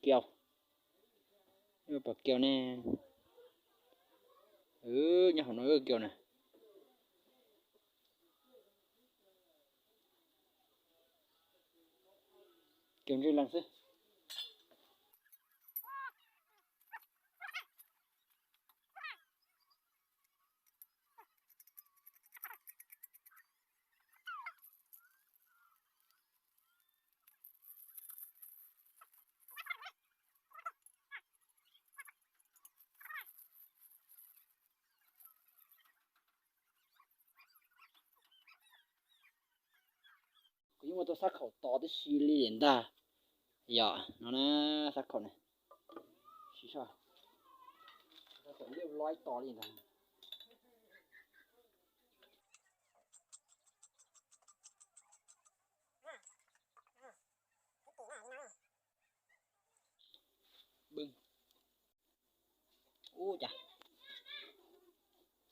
Kiau, pom kiau ne. Nyob hauv no kiau na. Kiau ntsej leeg xwb. Kuv yeej muaj tau xab khaum tod tib si li ntag. Yog no na, xab khaum na, siv soj, xab khaum liab loib tod li ntag. Ub cas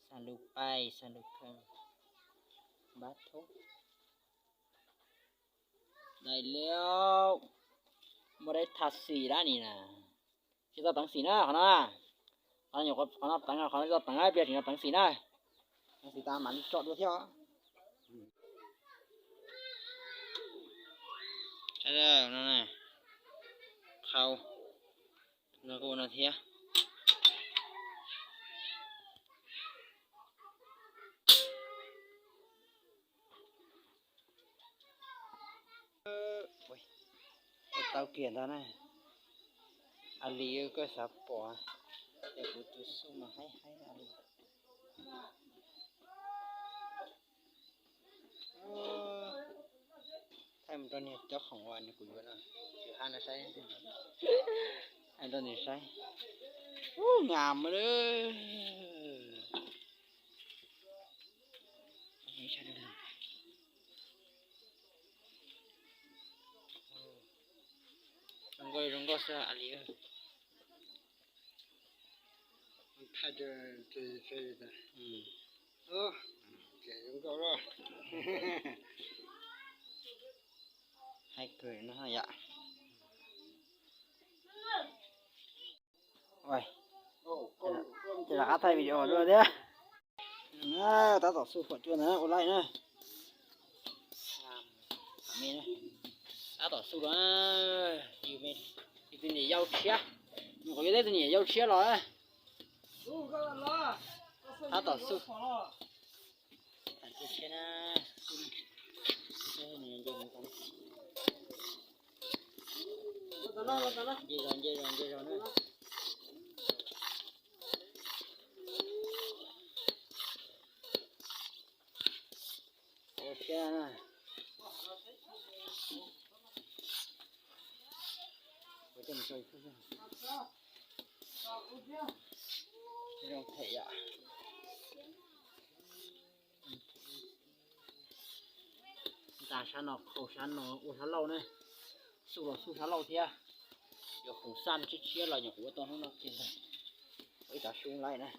xa lus paib xa lus kheej, npab thoob. Daim liab, muaj daim thaj xim dab ni na. Tsis tau teev xim na qhov no. Qhov no nyuam qhuav, qhov no teev, qhov no tsis tau teev, pliag tseem yog teev xim na. Teev xim tas mam li tso dua thiab. Qhau no kuj no thiab. Tau kiag ntag na. A li koj xav pom, ces kuv tus xub mas haib haib li. Thaij mus rau niag cov khoom uas nws kuv yuav no, tsis hab no saib, hais rau nws saib. Ub, ngam mas lawm. Zoo nkauj, zoo nkauj xwb a li. Hais kawg no yom. Ces rov qab thaij video dua thiab. Tab tom xu phom cua ntawd ua laij na. Tab tom xu los, yus tus niam yau tshiab, nyuam qhuav yuav tau tus niam yau tshiab los. Tab tom xu. Nce zog, nce zog, nce zog na. Ua siab na. Ua coj mus sau YouTube. Zoo them yom. Nta sab no, qhau sab no, ua sab laug na. Xu los xu sab laug thiab. Yog khoom xaj tshiab tshiab los nyuam qhuav ua tau hnub no kiag ntag. Ua ib cov xu laij na.